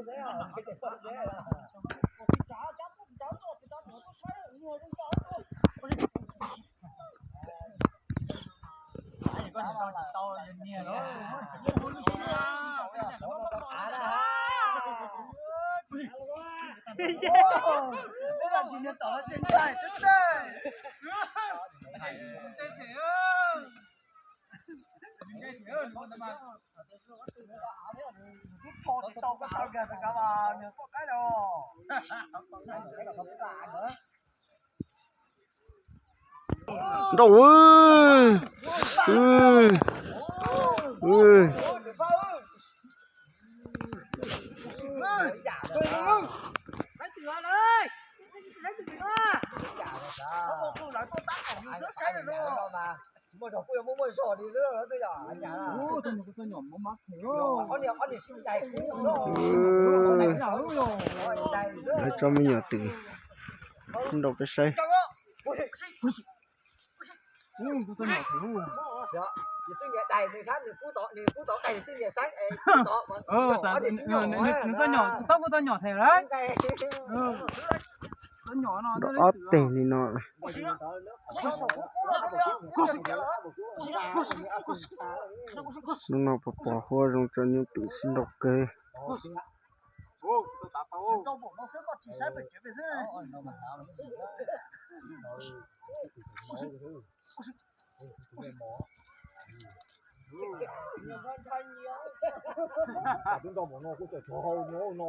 Nrau. Lawv tso me nyuam twm nrau peb saib. Nws txoj nyom, tau kuj txoj nyom them lawm. Nrau ob teg li no. Hnub no pos pos huab zoo tso nyuj twm sib nrau kawg. Twb nrau npaum no kuj tseem tshuav hau no no.